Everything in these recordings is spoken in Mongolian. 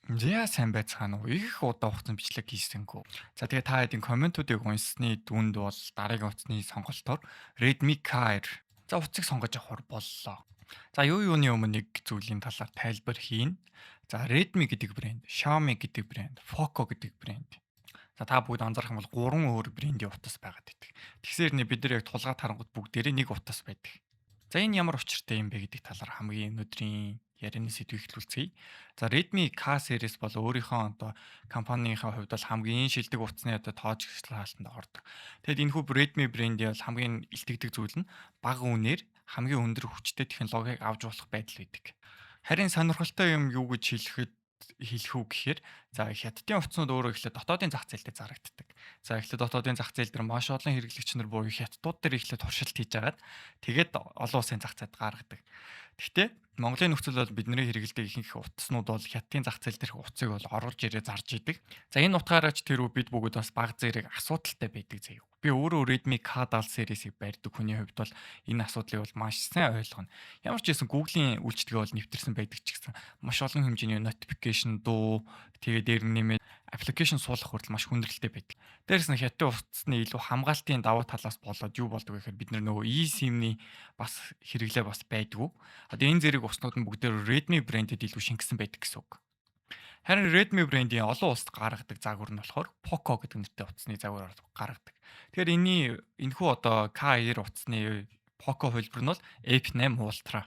За, сайн байцгаана уу? Их удаа хугацаанд бичлэг хийсэнгүй. За, тэгээ та хэдийн комментуудыг уншсны дүнд бол дараагийн утасны сонголтоор Redmi K2. За, утсыг сонгож авахар боллоо. За, юу юуны өмнө нэг зүйлийн талаар тайлбар хийнэ. За, Redmi гэдэг брэнд, Xiaomi гэдэг брэнд, Poco гэдэг брэнд. За, та бүгд анзаарах юм бол гурван өөр брендийн утас байгаад байдаг. Тэгсээр нэ бид нар яг тулгаа тарангууд бүгдээрээ нэг утас байдаг. За, энэ ямар учиртай юм бэ гэдэг талаар хамгийн өнөөдрийн ярианы сэдвийг эхлүүлцгээе. За, Redmi K series бол өөрийнхөө одоо компанийнхаа хувьд бол хамгийн шилдэг утасны одоо тоожигчлалтанд ордог. Тэгэд энэхүү Redmi брендийн бол хамгийн илтгэдэг зүйл нь бага үнээр хамгийн өндөр хүчтэй технологиг авч болох байдал байдаг. Харин сонирхолтой юм юу гэж хэлэх үү гэхээр, за, хятадын утаснууд өөрөө эхлээд дотоодын зах зээл дээр зарагддаг. За, эхлээд дотоодын зах зээл дээр маш олон хэрэглэгч нар буюу хятадууд дээр эхлээд туршилт хийж агаад тэгээд олон улсын зах зээлд гаргадаг. Гэхдээ Монголын нөхцөл бол бидний хэрэглэдэг ихэнх утаснууд бол хятадын зах зээл дээрх утсыг бол оруулж ирээ зарж идэг. За, энэ утгаараа ч тэр үү бид бүгд бас баг зэрэг асуудалтай байдаг заяа. Би өөрөө Redmi K70 series-ийг барьдаг хүний хувьд бол энэ асуудлыг бол маш сайн ойлгоно. Ямар ч байсан Google-ийн үйлчилгээ бол нэвтэрсэн байдаг ч гэсэн маш олон хэмжээний notification, дуу, тэгээ дээр нэмээд application суулгах хүртэл маш хүндрэлтэй байдаг. Дээрээс нь хятадын утасны илүү хамгаалтын давуу талаас болоод юу болдог вэ гэхээр бид нар нөгөө eSIM-ний бас хэрэглээ бас байдгүй. Одоо энэ зэрэг утаснууд нь бүгдээр Redmi брэндэд илүү шингэсэн байдаг гэсэн үг. Харин Redmi брендийн олон улсад гаргадаг загвар нь болохоор Poco гэдэг нэртэй утасны загвараар гаргадаг. Тэгэхээр энэний энэхүү одоо K2 утасны Poco хувилбар нь бол F8 Ultra.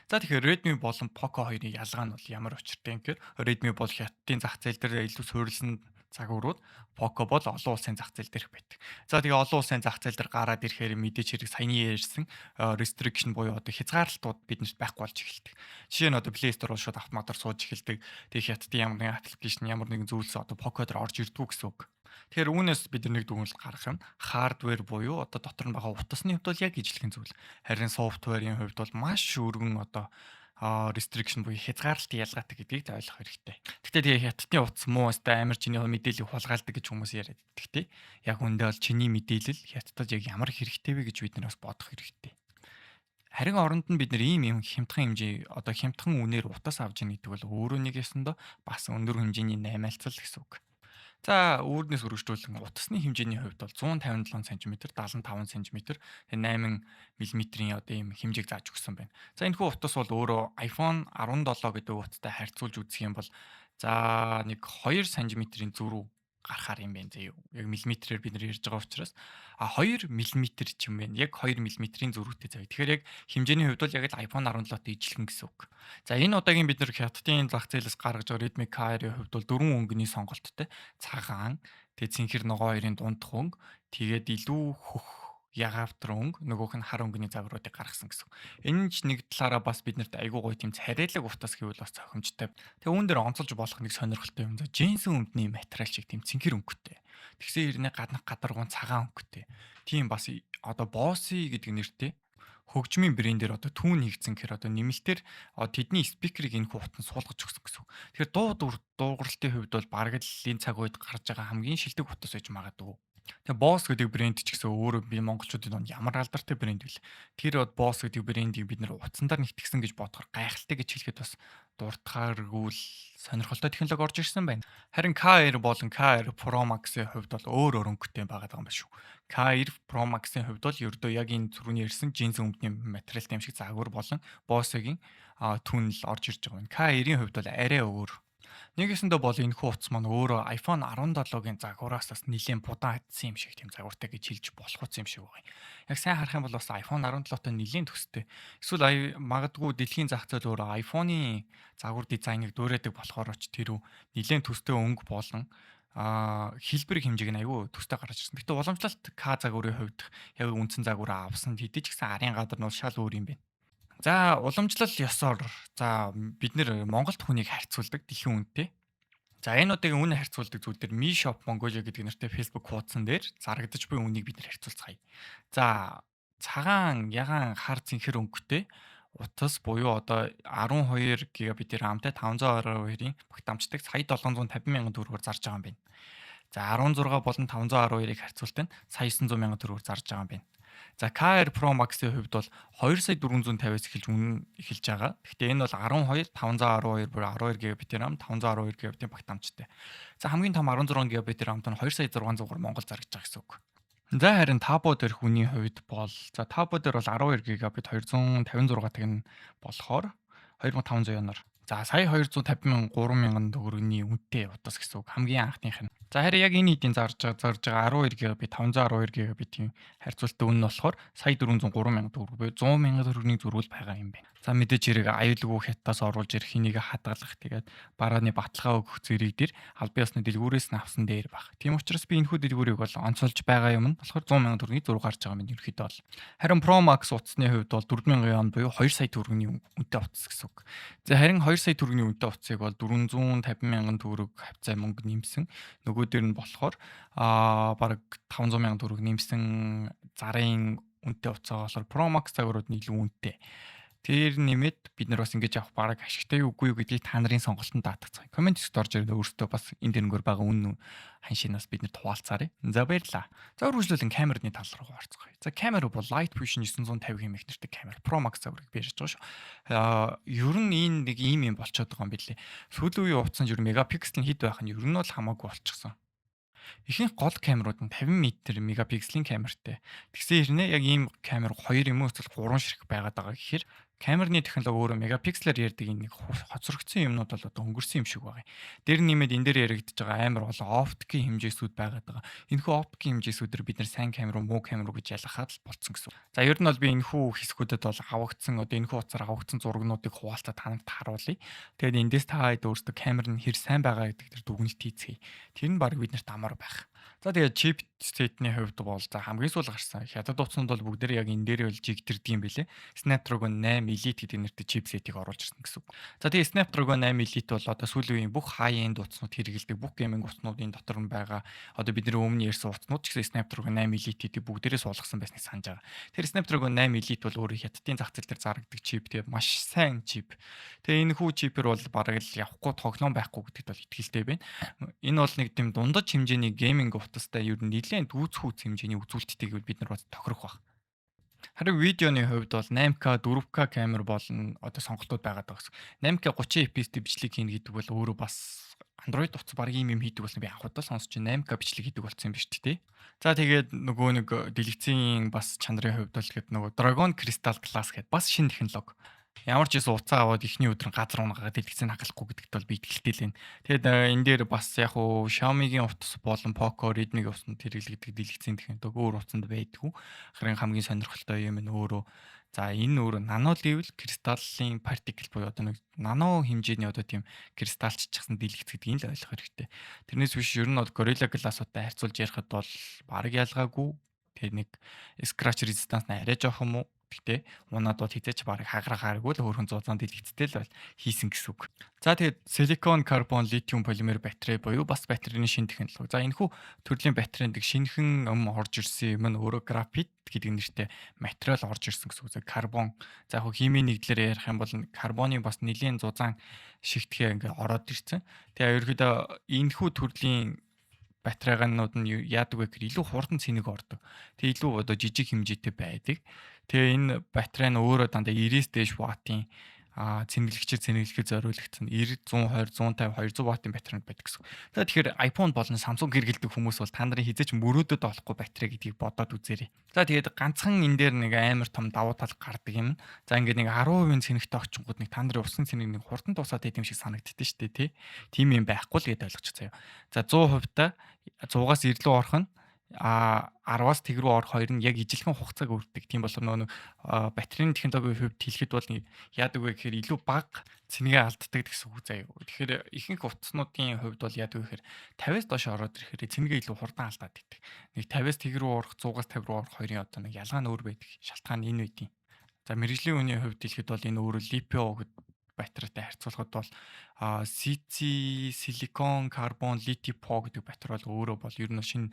За, тэгэхээр Redmi болон Poco хоёрын ялгаа нь бол ямар учиртай юм гэхээр Redmi бол хятадын зах зээл дээр илүү суурилсан загварууд, Poco бол олон улсын зах зээл дээрх байдаг. За, тэгээ олон улсын зах зээл дээр гараад ирэхээр мэдээч хэрэг саяны ярьсан restriction буюу одоо хязгаарлалтууд биднэрт байхгүй болж эхэлдэг. Жишээ нь одоо Play Store руу шууд автоматар сууж эхэлдэг. Тэгээ хятадын ямар нэгэн application, ямар нэгэн зүйлс одоо Poco дээр орж ирдэггүй гэсэн үг. Тэгэхээр үүнээс бид нэг дүгнэлт гаргах юм. Hardware буюу одоо дотор нь байгаа утасны хувьд бол яг ижилхэн зүйл. Харин software-ийн хувьд бол маш өргөн одоо restriction буюу хязгаарлалтын ялгаатай гэдгийг ойлгох хэрэгтэй. Гэхдээ тэгээ хятадны утас муу өстэй амар чиний мэдээллийг хулгайлдаг гэж хүмүүс яриад байдаг те. Яг үндэ бол чиний мэдээлэл хятадд яг ямар хэрэгтэй вэ гэж бид нар бас бодох хэрэгтэй. Харин оронд нь бид нар ийм юм хямдхан хэмжээ, одоо хямдхан үнээр утас авч ийн гэдэг бол өөрөө нэг ясандаа бас өндөр хэмжээний наймаалцал гэсэн үг. За, үүрнээс үргэлжлүүлэн утасны хэмжээний хувьд бол 157 см, 75 см, 8 мм-ийн одоо ийм хэмжээг зааж өгсөн байна. За, энэхүү утас бол өөрөө iPhone 17 гэдэг утастай харьцуулж үзэх юм бол, за, нэг 2 см-ийн зөрүү гарахаар юм байна заяа. Яг миллиметрээр бид нар ярьж байгаа учраас 2 мм ч юм байна. Яг 2 мм-ийн зөрүүтэй заяа. Тэгэхээр яг хэмжээний хувьд бол яг л iPhone 17-тэй ижилхэн гэсэн үг. За, энэ удаагийн бид нар хятадын зах зээлээс гаргаж байгаа Redmi K2-ийн хувьд бол дөрвөн өнгөний сонголттой. Цагаан, тэгээ цэнхэр ногоо хоёрын дундах өнгө, тэгээд илүү хөх ягаавтар өнгө, нөгөөх нь хар өнгөний загваруудыг гаргасан гэсэн. Энэ ч нэг талаараа бас биднэрт айгүй гоё тийм царайлаг утас гэвэл бас зохимжтой. Тэгээ үүн дээр онцолж болох нэг сонирхолтой юм. За, джинсэн өмдний материал шиг тийм цэнхэр өнгөтэй. Тэгсэн хэрнээ гаднах гадаргуун цагаан өнгөтэй. Тийм бас одоо Bose гэдэг нэртэй хөгжмийн брендээр одоо tune хийгдсэн гэхээр одоо нэмэлтээр тэдний speaker-ыг энэ утанд суулгаж өгсөн гэсэн үг. Тэгэхээр дуу дуугаралтын хувьд бол бараг л энэ цаг үед гарч байгаа хамгийн шилдэг утас байж магадгүй. Тэгээ Bose гэдэг брэнд ч гэсэн өөрөө би монголчуудын дунд ямар алдартай брэнд вэ? Тэр Bose гэдэг брендийг бид нэр утсан дээр нэгтгсэн гэж бодохоор гайхалтай гэж хэлэхэд бас дурдахааргүй л сонирхолтой технологи орж ирсэн байна. Харин K2 болон K2 Pro Max-ийн хувьд бол өөр өөр өнгөтэй байгаа юм байна шүү. K2 Pro Max-ийн хувьд бол ердөө яг энэ түрүүний ярьсан джинсэн өмдний материалтай юм шиг загвар болон Bose-гийн tune л орж ирж байгаа юм. K2-ийн хувьд бол арай өөр. Нэгэсэндээ бол энэхүү утас маань өөрөө iPhone 17-гийн загвараас бас нэлээд будаан адсан юм шиг тийм загвартай гэж хэлж болох утас юм шиг байгаа юм. Яг сайн харах юм бол бас iPhone 17-той нэлээд төстэй. Эсвэл магадгүй дэлхийн зах зээл өөрөө iPhone-ы загвар дизайныг дуурайдаг болохоор ч тэр үү нэлээд төстэй өнгө болон хэлбэр хэмжээг нь айгүй төстэй гарч ирсэн. Гэтэ уламжлалт K загварын хувьд яг үндсэн загвараа авсан хэдий ч гэсэн арын гадар нь бол шал өөр юм байна. За, уламжлал ёсоор, за, бид нэр Монголд хүнийг харьцуулдаг дэлхийн үнэтэй. За, энэ удаагийн үнэ харьцуулдаг зүйл дээр Mi Shop Mongolia гэдэг нэртэй Facebook хуудсан дээр зарагдаж буй үнийг бид нар харьцуулцгаая. За, цагаан, ягаан, хар цэнхэр өнгөтэй утас буюу одоо 12 ГБ RAM-тай 512-ийн багтаамжтай сая 750 мянган төгрөгөөр зарж байгаа юм байна. За, 16 болон 512-ыг харьцуултал нь сая 900 мянган төгрөгөөр зарж байгаа юм байна. За, K2 Pro Max-ийн хувьд бол 2 сая 450-аас эхэлж үнэ эхэлж байгаа. Гэхдээ энэ бол 12 512 буюу 12 GB RAM, 512 GB багтаамжтай. За, хамгийн том 16 GB RAM нь 2 сая 600-аар Монгол зарагдаж байгаа гэсэн үг. За, харин Tapo дээрх үнийн хувьд бол, за, Tapo дээр бол 12 GB 256 тагна болохоор 2500 юанаар. За, сая 250 мянган 3000 төгрөгийн үнэтэй утас гэсэн үг. Хамгийн анхных нь. За, харин яг энэ хэдийн зарж байгаа 12 GB 512 GB-ийн харьцуултын үнэ нь болохоор сая 403 мянган төгрөг буюу 100 мянган төгрөгийн зөрүүл байгаа юм байна. За, мэдээж хэрэг аюулгүй хятадаас оруулж ирэх, энийг хадгалах, тэгээд барааны баталгаа өгөх зэрэг дээр албан ёсны дэлгүүрээс нь авсан дээр баг. Тийм учраас би энэхүү дэлгүүрийг бол онцолж байгаа юм нь болохоор 100 мянган төгрөгийн зөрүү гарч байгаа юм ерөөхдөө бол. Харин Pro Max утасны хувьд бол 4000 юан буюу 2 сая төгрөгийн үнэтэй утас гэсэн үг. За, харин 2 сая төгрөгийн үнэтэй утсыг бол 450 мянган төгрөг хавьцаа мөнгө нэмсэн. Нөгөө дээр нь болохоор бараг 500 мянган төгрөг нэмсэн зарын үнэтэй утсаа болохоор Pro Max загварууд нь илүү үнэтэй. Тэр нэмээд бид нар бас ингэж авах бараг ашигтай юу, үгүй юу гэдгийг та нарын сонголтод даатгацгаая. Comment хэсэгт орж ирээд өөрсдөө бас энэ дэрнгээр байгаа үнэн ханшинаас бид нар хуваалцаарай. За, баярлалаа. За, үргэлжлүүлэн камерны тал руу орцгоё. За, камер бол Light Fusion 950 хэмээх нэртэй камер. Pro Max загварыг би ярьж байгаа шүү. Ер нь энэ нэг ийм юм болчиход байгаа юм билээ. Сүүлийн үеийн утсан ер нь мегапиксел нь хэд байх нь ер нь бол хамаагүй болчихсон. Ихэнх гол камерууд нь 50 м мегапикселийн камертай. Тэгсэн хэрнээ яг ийм камер 2 юм уу эсвэл 3 ширхэг байгаад байгаа гэхээр камерны технологи өөрөө мегапикселээр ярьдаг энэ нэг хоцрогдсон юмнууд бол одоо өнгөрсөн юм шиг байгаа юм. Дээр нэмээд энэ дээр яригдж байгаа амар олон оптикийн хэмжээсүүд байгаад байгаа. Энэхүү оптикийн хэмжээсүүдээр бид нар сайн камер уу, муу камер уу гэж ялгахад л болцсон гэсэн. За, ер нь бол би энэхүү хэсгүүдэд бол авагдсан, одоо энэхүү утсаар авагдсан зурагнуудыг хуваалцаа та нарт харуулъя. Тэгээд эндээс та хэд өөрсдөө камер нь хэр сайн байгаа гэдэг дээр дүгнэлт хийцгээе. Тэр нь баг бид нарт амар байх. За, тэгээд chipset-ний хувьд бол, за, хамгийн сүүл гарсан хятад утасанд бол бүгдээр яг энэ дээр бол жигдэрдэг юм билэ. Snapdragon 8 Elite гэдэг нэртэй chipset-ийг оруулж ирсэн гэсэн үг. За, тэгээд Snapdragon 8 Elite бол одоо сүүлийн үеийн бүх high-end утаснууд хэрэглэдэг бүх gaming утаснуудын дотор нь байгаа. Одоо бидний өмнө ярьсан утаснууд ч гэсэн Snapdragon 8 Elite-ийг бүгдээрээ суулгасан байсныг санаж байгаа. Тэр Snapdragon 8 Elite бол өөрөө хятадын зах зээл дээр зарагддаг чип, тэгээд маш сайн чип. Тэгээ энэ хүү чипэр бол бараг л явахгүй тоглоом байхгүй гэдэгт бол итгэлтэй байна. Энэ бол нэг тийм дундаж хэмжээний gaming утастай ер нь нэлээд дүүцхүүц хэмжээний үзүүлэлттэйг бид нар бас тохирох баг. Харин видеоны хувьд бол 8K, 4K камер болон одоо сонголтууд байгаад байгаа гэсэн. 8K 30 FPS бичлэг хийнэ гэдэг бол өөрөө бас Android утас баг ийм юм хийдэг болсон би анх удаа сонсч, 8K бичлэг хийдэг болсон юм ба шүү дээ. За, тэгээд нөгөө нэг дэлгэцийн бас чанарын хувьд бол тэгээд нөгөө Dragon Crystal Glass гэдэг бас шинэ технологи. Ямар ч гэсэн утсаа аваад эхний өдөр нь газар унагаад дэлгэцийг хагалахгүй гэдэгт бол би итгэлтэй л байна. Тэгээд энэ дээр бас яг уу Xiaomi-гийн утас болон Poco, Redmi-гийн утасанд хэрэглэгдэх дэлгэцийн технологи өөр утсанд байдаггүй. Харин хамгийн сонирхолтой юм нь өөрөө, за, энэ өөрөө nano level кристаллын particle буюу одоо нэг нано хэмжээний одоо тийм кристалччихсан дэлгэц гэдгийг л ойлгох хэрэгтэй. Тэрнээс биш ер нь бол Gorilla Glass-уудтай харьцуулж ярихад бол бараг ялгаагүй. Тэгээ нэг scratch resistance нь арай жоохон муу. Гэхдээ унаад бол хэзээ ч бараг хагараагааргүй л хөөрхөн зузаан дэлгэцтэй л бол хийсэн гэсэн үг. За, тэгээд silicon carbon lithium polymer батарей буюу бас батарейны шинэ технологи. За, энэхүү төрлийн батарейнд шинэхэн юм орж ирсэн юм нь өөрөө графит гэдэг нэртэй материал орж ирсэн гэсэн үг. За, карбон. За, яг химийн нэгдлээр ярих юм бол карбоны бас нэлийн зузаан шигтгэе ингээд ороод ирсэн. Тэгээ ерөөхдөө энэхүү төрлийн батарейганууд нь яадаг вэ гэхээр илүү хурдан цэнэг ордог. Тэгээ илүү одоо жижиг хэмжээтэй байдаг. Тэгээ энэ батарей нь өөрөө дандаа 90-ээс дээш ваттын цэнэглэгчээр цэнэглэхэд зориулагдсан 90, 120, 150, 200 ваттын батарейнууд байдаг гэсэн. За, тэгэхээр iPhone болон Samsung хэрэглэдэг хүмүүс бол та нарын хэзээ ч мөрөөдөд болохгүй батарей гэдгийг бодоод үзээрэй. За, тэгээд ганцхан энэ дээр нэг амар том давуу тал гардаг юм. За, ингээд нэг 10% цэнэгтэй очингууд нэг та нарын усан цэнэг нэг хурдан дуусаад байт юм шиг санагддээ шүү дээ, тий. Тийм юм байхгүй л гэдээ ойлгочих заяа. За, 100% та 100-аас 90 рүү орох нь 10-аас тэг рүү орох хоёр нь яг ижилхэн хугацааг өртдөг. Тийм болохоор нөгөө батарейн технологийн хувьд хэлэхэд бол яадаг вэ гэхээр илүү бага цэнгээ алддаг гэсэн үг заяа. Тэгэхээр ихэнх утаснуудын хувьд бол яадаг вэ гэхээр 50-аас доош ороод ирэхээр цэнгээ илүү хурдан алдаад байдаг. Нэг 50-аас тэг рүү орох, 100-аас 50 рүү орох хоёрын одоо нэг ялгаа нь өөр байдаг. Шалтгаан нь энэ байдیں۔ За, мэргэжлийн үнийн хувьд хэлэхэд бол энэ өөрөө LiPo гэдэг батарейтай харьцуулахад бол CC silicon carbon LiPo гэдэг батарей бол өөрөө бол ер нь шинэ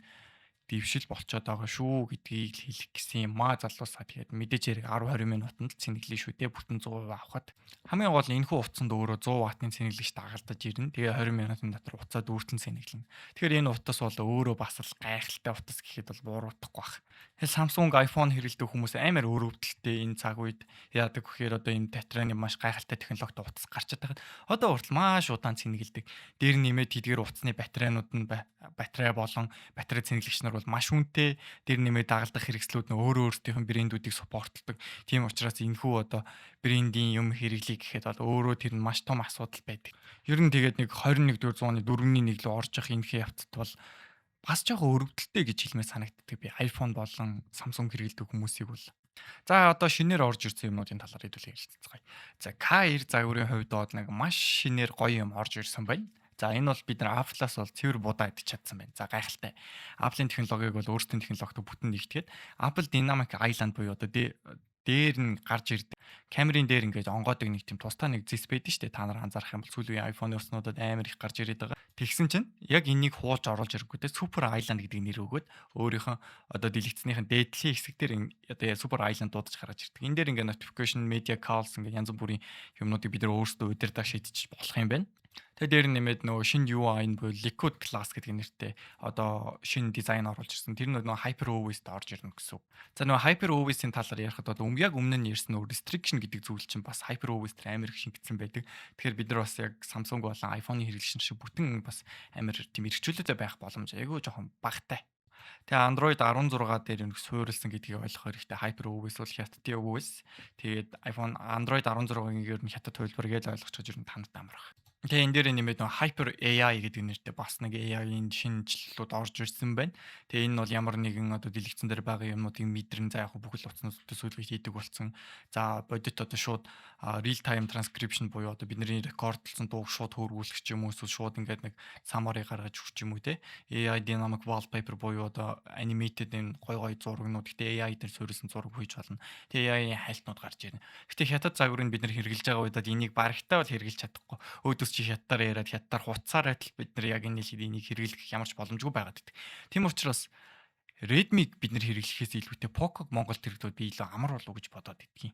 дэвшил болцоод байгаа шүү гэдгийг л хэлэх гэсэн юм аа, залуусаа. Тэгээд мэдээж хэрэг 10 20 минутанд л цэнэглэн шүү дээ, бүтэн 100% авахад. Хамгийн гол нь энэхүү утсанд өөрөө 100 ваттын цэнэглэгч дагалдаж ирнэ. Тэгээ 20 минутын дотор утсаа дүүртэн цэнэглэнэ. Тэгэхээр энэ утас бол өөрөө бас л гайхалтай утас гэхэд бол буруутахгүй бах. Тэгэхээр Samsung, iPhone хэрэглэдэг хүмүүс амар өрөвдөлттэй энэ цаг үед. Яадаг гэхээр одоо энэ батарейны маш гайхалтай технологитой утас гарч чадахад одоо хүртэл маш удаан цэнэглэдэг. Дээр нэмээд тэдгээр утасны батарейнууд нь, батарей болон батарей цэнэглэгч нар бол маш үнэтэй. Дээр нэмээд дагалдах хэрэгслүүд нь өөрөө өөрсдийнх нь брэндүүдийг support лдог. Тийм учраас энэхүү одоо брендийн юм хэрэглэе гэхэд бол өөрөө тэр нь маш том асуудал байдаг. Ер нь тэгээд нэг 21 дугаар зууны 4-ний 1 рүү орж явах энэхүү явцад бол бас жоохон өрөвдөлттэй гэж хэлмээр санагддаг би iPhone болон Samsung хэрэглэдэг хүмүүсийг бол. За, одоо шинээр орж ирсэн юмнуудын талаар хэдүүлээ ярилцгаая. За, K90 загварын хувьд бол нэг маш шинээр гоё юм орж ирсэн байна. За, энэ бол бид нар Apple-аас бол цэвэр будаа идэж чадсан байна. За, гайхалтай. Apple-ийн технологиг бол өөрсдийн технологитой бүтэн нэгтгээд Apple Dynamic Island буюу одоо дээр нь гарч ирдэг. Камерын дээр ингээд онгоодог нэг тийм тусдаа нэг зэс байдаг шүү дээ. Та нар анзаарах юм бол сүүлийн iPhone-ы утаснуудад амар их гарч ирээд байгаа. Тэгсэн чинь яг энийг хуулж оруулж ирэнгүүтээ Super Island гэдэг нэр өгөөд өөрийнхөө одоо дэлгэцнийхэн дээдлийн хэсэг дээр одоо Super Island дуудаж гаргаж ирдэг. Энэ дээр ингээд notification, media, calls, ингээд янз бүрийн юмнуудыг бид нар өөрсдөө удирдах шийдчих болох юм байна. Тэгээ дээр нь нэмээд нөгөө шинэ UI нь буюу Liquid Glass гэдэг нэртэй одоо шинэ дизайн оруулж ирсэн. Тэр нь нөгөө HyperOS-д орж ирнэ гэсэн үг. За, нөгөө HyperOS-ийн талаар ярихад бол яг өмнө нь ярьсан нөгөө restriction гэдэг зүйл чинь бас HyperOS дээр амар их шингэсэн байдаг. Тэгэхээр бид нар бас яг Samsung болон iPhone-ы хэрэглэгч шиг бүтэн бас амар тийм эрхчлөөтэй байх боломж айгүй жоохон багатай. Тэгээ Android 16 дээр нэг суурилсан гэдгийг ойлгох хэрэгтэй. HyperOS бол хятадын OS. Тэгээд iPhone Android 16-гийн ер нь хятад хувилбар гэж ойлгочих ер нь танд амарх. Тэгээ энэ дээр нэмээд нөгөө Hyper AI гэдэг нэртэй бас нэг AI-ийн шинэчлэлүүд орж ирсэн байна. Тэгээ энэ нь бол ямар нэгэн одоо дэлгэцэн дээр байгаа юмнуудыг мэдрэн, за яг бүх л утаснууд төсөөлгөж хийдэг болсон. За, бодит одоо шууд real time transcription буюу одоо бидний рекордлсон дууг шууд хөрвүүлэх ч юм уу, эсвэл шууд ингээд нэг summary гаргаж өгч юм уу те. AI dynamic wallpaper буюу одоо animated энэ гой гой зурагнууд, гэтээ AI дээр суурилсан зураг хийж болно. Тэгээ AI-ийн хайлтнууд гарч ирнэ. Гэтэ хятад загварыг бид нар хэрэглэж байгаа үед энийг барагтаа бол хэрэглэж чадахгүй. Өөдөөс чи хятадаар яриад, хятадаар хутсаар адил бид нар яг энэ энийг хэрэглэх ямар ч боломжгүй байгаад байдаг. Тийм учраас Redmi-г бид нар хэрэглэхээс илүүтэй Poco-г Монголд хэрэглэвэл би илүү амар болов уу гэж бодоод идэгин.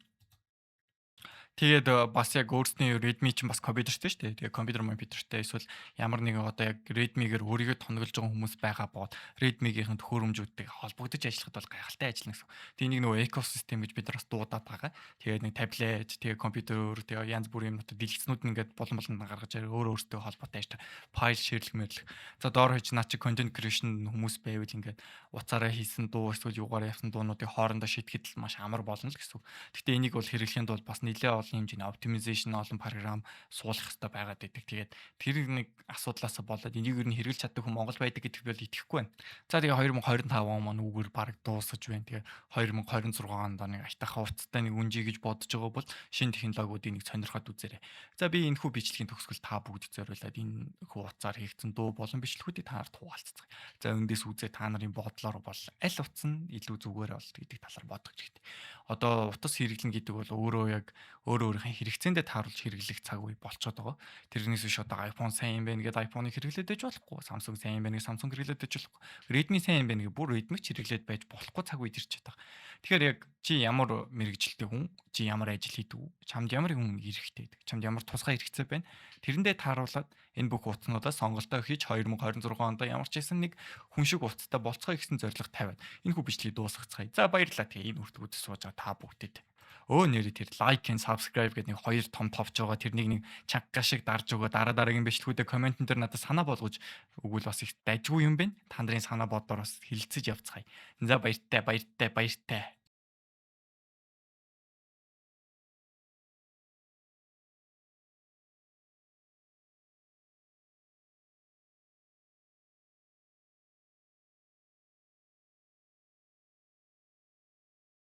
Тэгээд бас яг өөрсний Redmi чинь бас компьютертэй шүү дээ. Тэгээд компьютер компьютертэй эсвэл ямар нэгэн одоо яг Redmi-гээр өөрийгөө тоноглож байгаа хүмүүс байгаа бод Redmi-гийнхэн төхөөрөмжүүдтэй холбогдож ажиллахад бол гайхалтай ажиллана гэсэн. Тэгээд энийг нөгөө экосистем гэж бид нар бас дуудаад байгаа. Тэгээд нэг таблет, тэгээд компьютер, тэгээд янз бүрийн юмнууд, дэлгэцнүүд нь ингээд болон болон гаргаж ирээ өөр өөртөө холбоотой ажиллах, файл share лэх мэрлэх. За, доор хэж наа чи content creation хүмүүс байвал ингээд утсаараа хийсэн дуу эсвэл юугаар явсан дуунуудыг хоорондоо шийдэхэд л маш амар болно л гэсэн. Гэхдээ энийг бол хэрэглэхийн тулд бас нэлээд олон хэмжээний optimization, олон програм суулгах хэрэгтэй байгаад байдаг. Тэгээд тэр нэг асуудлаасаа болоод энийг ер нь хэрэглэж чаддаг хүн Монгол байдаг гэдэгт би бол итгэхгүй байна. За, тэгээ 2025 он маань үүгээр бараг дуусаж байна. Тэгээ 2026 онд нэг аятайхан утастай нэг үнжий гэж бодож байгаа бол шинэ технологиудыг нэг сонирхоод үзээрэй. За, би энэхүү бичлэгийн төгсгөл та бүгд зориулаад энэ хүү утсаар хийгдсэн дуу болон бичлэгүүдийг та нарт хуваалцгаая. За, эндээс үзээ та нарын бодлоор бол аль утас нь илүү зүгээр бол гэдэг талаар бодох хэрэгтэй. Одоо утас хэрэглэн гэдэг бол өөрөө яг өөрөө өөрийнхөө хэрэгцээндээ тааруулж хэрэглэх цаг үе болцоод байгаа. Тэрнээс биш одоо iPhone сайн юм байна гэдээ iPhone-ыг хэрэглээд байж болохгүй. Samsung сайн юм байна гэж Samsung хэрэглээд байж болохгүй. Redmi сайн юм байна гэж бүр Redmi ч хэрэглээд байж болохгүй цаг үед ирж байгаа. Тэгэхээр яг чи ямар мэргэжилтэй хүн, чи ямар ажил хийдэг үү? Чамд ямар хүн хэрэгтэй гэдэг. Чамд ямар тусгай хэрэгцээ байна? Тэрэндээ тааруулаад энэ бүх утаснуудаа сонголтоо хийж 2026 онд ямар ч байсан нэг хүн шиг утастай болцгоё гэсэн зорилго тавиад энэ хүү бичлэгийг дуусгацгаая. За, баярлалаа. Тэгээ энэ хүртэл үзэж сууж байгаа та бүгдэд нэрээ тэр like and subscribe гэдэг нэг хоёр том товч байгаа. Тэрнийг нэг чанга шиг дарж өгөө, дараа дараагийн бичлэгүүдээ comment эн дээр надад санаа болгож өгвөл бас их дажгүй юм байна. Та нарын санаа бодлоор бас хэлэлцэж явцгаая. За, баяртай, баяртай, баяртай.